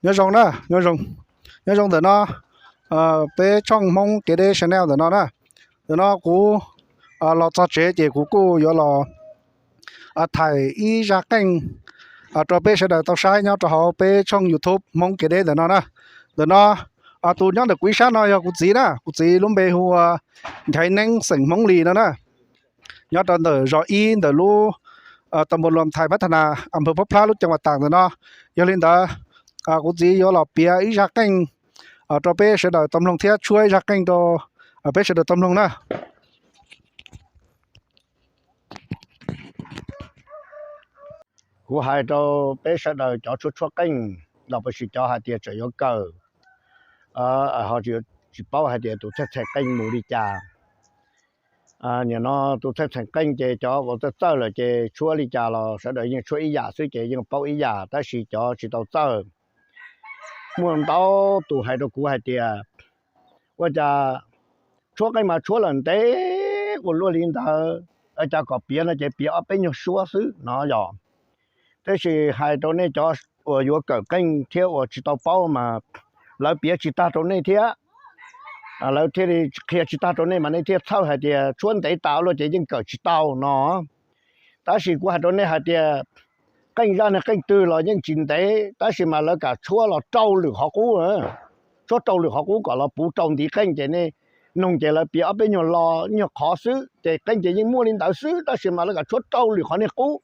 Nyob zoo na, nyob zoo, nyob zoo ntawm no, peb tshooj Hmoob Kev Deb Channel ntawm no na. Ntawm no kuv los txog tsev ces kuv kuj yuav los thaij ib zaj qeej rau peb sawv daws tau saib nyob rau hauv peb tshooj YouTube Hmoob Kev Deb ntawm no na. Ntawm no, tus nyob ntawm kuv ib sab no yog kuv txiv na, kuv txiv lub npe hu ua Nchaiv Neeb xeem Hmoob Lis no na. Nyob rau ntawm zos ib ntawm lub ta npu luam thais Phab Thas Nas, am phawv Phob Phlab lub ceev Vaj Tam ntawm no. Yog li ntawd, kuv txiv yuav los piav ib zaj qeej rau peb sawv daws tau mloog thiab tshuab ib zaj qeej rau peb sawv daws tau mloog na. Kuv hais rau peb sawv daws cov tshuab tshuab qeej los puas sis cov hais tias tseem yuav kawm, ho tsis paub hais tias tus txheej txheem qeej mus li cas. Nim no tus txheej txheem qeej ces cov uas txawj txawj lawm ces tshuab li cas los sawv daws yeej tshuab ib yam xwb ces yeej paub ib yam, tab sis cov tsis tau txawj, muaj ntau tus hais rau kuv hais tias, ua cas tshuab qeej mas tshuab lawm ntev ua luaj li ntawd, ua cas kom piav no ces piav ob peb nyuag suab xwb no yog. Tab sis hais rau nej cov uas yuav kawm qeej thiab uas tsis tau paub mas lawv piav tsis tag rau nej thiab, lawv thiaj li qhia tsis tag rau nej mas nej thiaj txhawj hais tias tshuab ntev tas luaj ces yeej kawm tsis tau no. Tab sis kuv hais rau nej hais tias qeej zaj niag qeej twg los yeej tsis ntev, tab sis mas lawv kam tshuab los rau lwm qhov qub, tshuab rau lwm qhov qub kom los puv rau ntiv qeej ces nej noog ces lawv piav ob peb nyuag lo, nyuag qhov xwb ces qeej ces yeej muaj li ntawd xwb, tab sis mas lawv kam tshuab rau lwm qhov niag qub.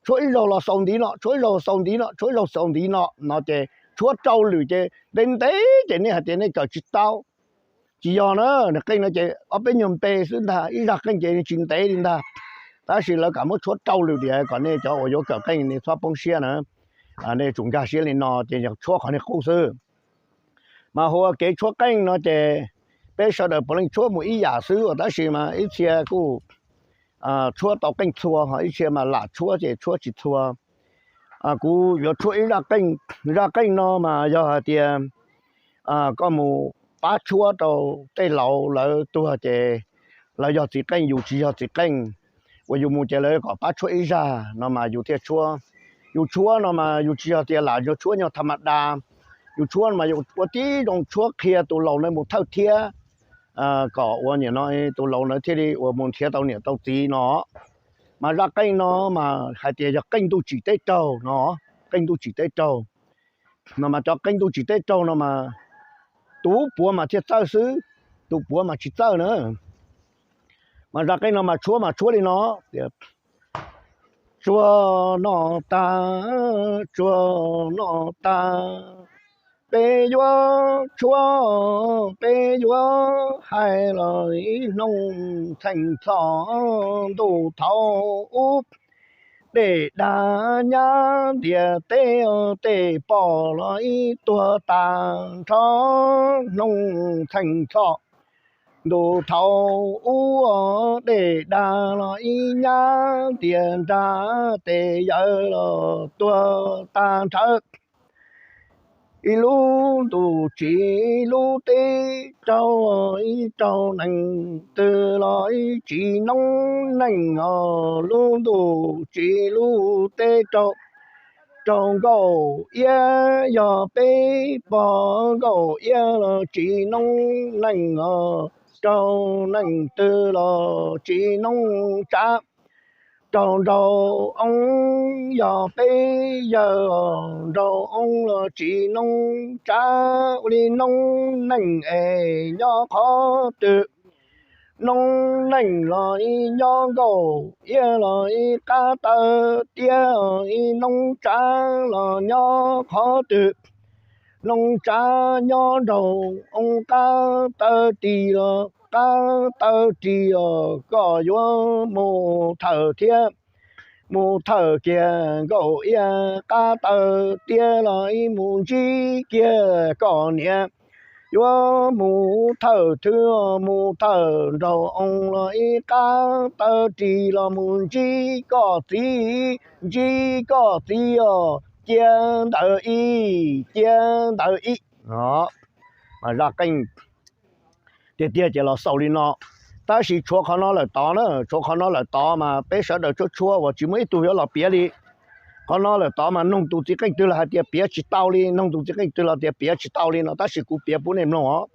Tshuab ib zaug los xaus ntiv no, tshuab ib zaug xaus ntiv no, tshuab ib zaug xaus ntiv no no ces tshuab rau lwm ces ntev ntev ces nej hais tias nej kawm tsis tau. Tsis yog na, niag qeej no ces ob peb nyuag npe xwb ntag, ib zaj qeej ces tsis ntev li ntag, tab sis lawv kam muab tshuab rau lwm diam. Kom nej cov uas yuav kawm qeej nej txhob poob siab na, nej tsum nkag siab li no ces yog tshuab qhov niag qub xwb. Mas hu ua kev tshuab qeej no ces peb sawv daws puav leej tshuab mus ib yam xwb, tab sis mas ib txhia kuj tshuab tau qeej txhua, ho ib txhia mas lam tshuab ces tshuab tsis txhua. Kuv yuav tshuab ib zaj qeej. Zaj qeej no mas yog hais tias koj mus pab tshuab rau tej laus lawv tuag ces lawv yog txiv qeej yus tsis yog txiv qeej, uas yus mus ces lawv kom pab tshuab ib zaj no mas yus thiaj tshuab. Yus tshuab no mas yus tsis yog tias lam yus tshuab nyuag tha ma da, yus tshuab no mas yus ua tib zoo tshuab qhia tus laus na mus thawj thiab, kom ua nim no tus laus na thiaj li uas mus nrhiav tau niam tau txiv no. Mas zaj qeej no mas hais tias yog qeej ntuj tsim teb raug no, qeej ntuj tsim teb raug no mas cov qeej ntuj tsim teb raug no mas tus puav mas thiaj txawj xwb, tus puav mas tsis txawj na. Mas zaj qeej no mas tshuab mas tshuab li no tias, tsuag noj tag, tsuag noj tag, peb yuav tshuab, peb yuav hais los ib hnub txheej txhoj ntuj thaum ub, dej dag nyab ntiaj teb, tej poj los ib tuag tag nrho hnub txheej txhoj. Ntuj thaum ub dej dag los ib nyab ntiaj nrag, tej yawg los tuag tag nrho. Ib lub ntuj tsim lub teb raug, ib raug neeg twg los ib tsis noob neej os. Lub ntuj tsim lub teb raug, raug nkauj iab, yog peb pog nkauj iab los tsis noob neej os. Raug neeg twg los tsis noob tsav, raug nraug oob, yog peb yawg os, nraug oob los tsis noob tsav. Ua li noob neej es nyob qhov twg? Noob neej los ib nyob nkauj iab los ib qab taw tiab, ib noob tsav los nyob qhov twg? Noob tsav nyob nraug oob qab taw ris los qab taw ris os. Koj yuav mus thawj thiab, mus thawj kiag nkauj iab qab taw tiab los ib mus ntsib kiag koj niam. Yuav mus thawj thwb, mus thawj nraug oob los ib qab taw ris los mus ntsib koj txiv, ntsib koj txiv os. Cia ntawd ib, cia ntawd ib. Mas zaj qeej tiag tiag ces los xaus li no, tab sis tshuav qhov no lawm tod na, tshuav qhov no lawm tod mas peb sawv daws tshuab tshuab uas tsis muaj ib tug yuav los piav li. Qhov no lawm tod mas noog tus txiv qeej twg los hais tias piav tsis tau li, noog tus txiv qeej twg los tias piav tsis tau li no, tab sis kuv piav pub nej mloog os.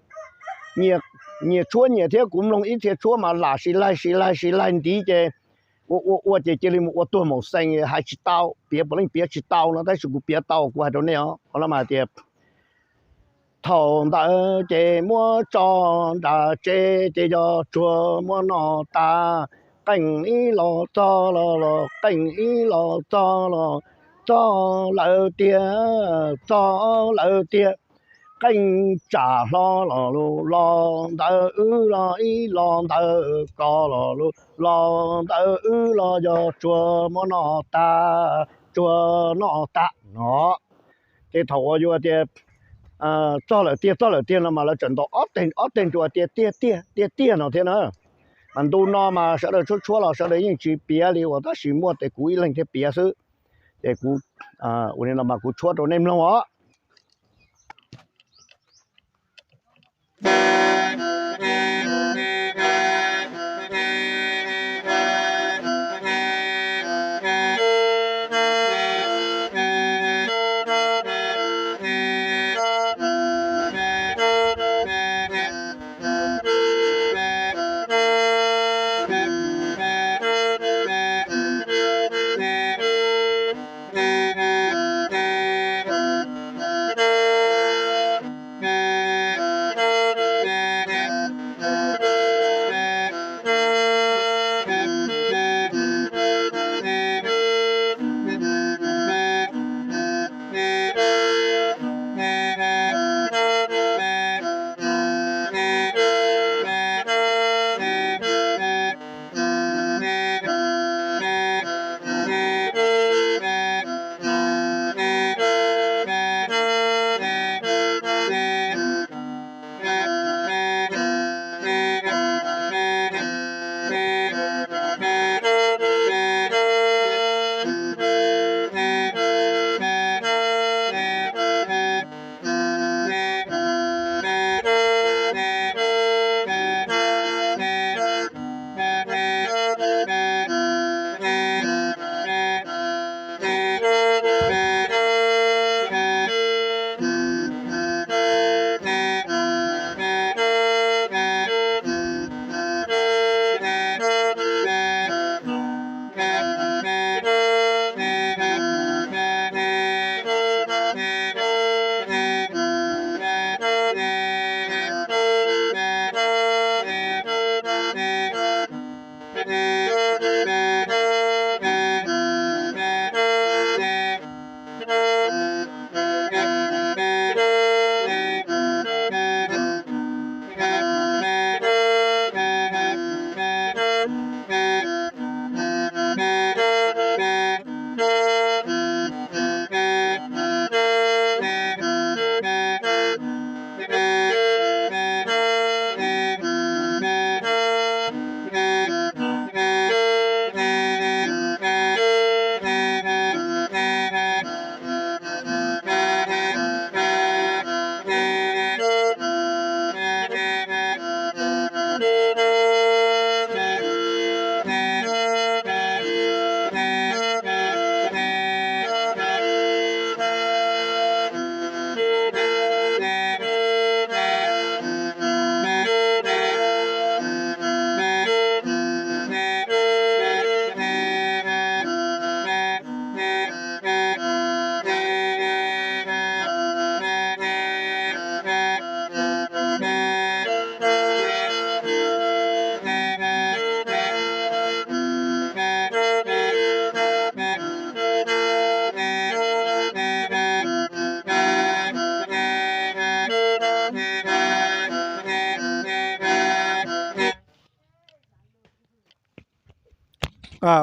Nyias tshuab nyias thiab, kuv mloog ib txhia tshuab mas lam sib laig sib laig sib laig ntiv ces ua ua ua ces cia li mus ua tuag maum xees, hais tsis tau, piav puav leej piav tsis tau no, tab sis kuv piav tau, kuv hais rau nej os. Qhov no mas hais tias thaum ntawd ces muab tso nram tsev ces yog tsuag muab noj tas. Qeej ib los txog los los, qeej ib los txog los, txog lawm tiag, txog lawm tiag. Qeej tsam hlo los los ntawd wb los ib los ntawd ko los los ntawd wb los yog tsuag muab noj tas, tsuag noj tas no. Ces thaum uas yus tias txog lawm tiag, txog lawm tiag no mas lawv tseem ntaus ob teg nruas tias tiag tiag tiag tiag no thiab na. Mas ntu no mas sawv daws tshuab tshuab los sawv daws yeej tsis piav li uas tab sis muaj tes kuv ib leeg thiaj piav xwb. Ces kuv ua li no mas kuv tshuab rau nej mloog os.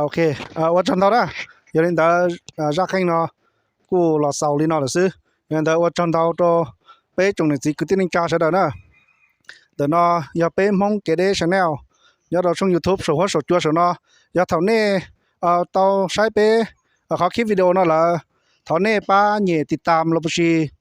Ok, ua tsaug ntau na. Yog li ntawd zaj qeej no kuj los xaus li no lawm xwb. Yog li ntawd ua tsaug ntau rau peb tsoom niam txiv kwv tij neej tsa sawv daws na. Ntawm no yog peb Hmoob Kev Deb Channel nyob rau tshooj YouTube saum huab saum cua saum no. Yog thaum nej tau saib peb qhov clip video no lawm, thov nej pab nyem tiv tam los puas tsis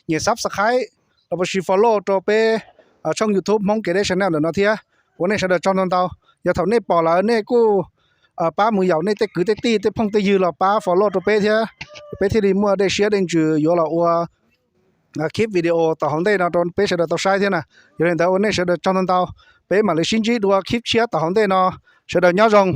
nyem subscribe los puas tsis follow rau peb tshooj YouTube Hmoob Kev Deb Channel ntawm no thiab. Ua nej sawv daws tsaug ntau ntau. Yog thaum nej pom lawm nej kuj pab mus yaum nej tej kwv tej tij tej phooj tej ywg los pab follow rau peb thiab, peb thiaj li muaj dej siab dej ntsws yuav los ua khib video tom hauv ntej no rau peb sawv daws tau saib thiab na. Yog li ntawd ua nej sawv daws tsaug ntau ntau, peb mam li sib ntsib dua khib tshiab tom hauv ntej no. Sawv daws nyob zoo.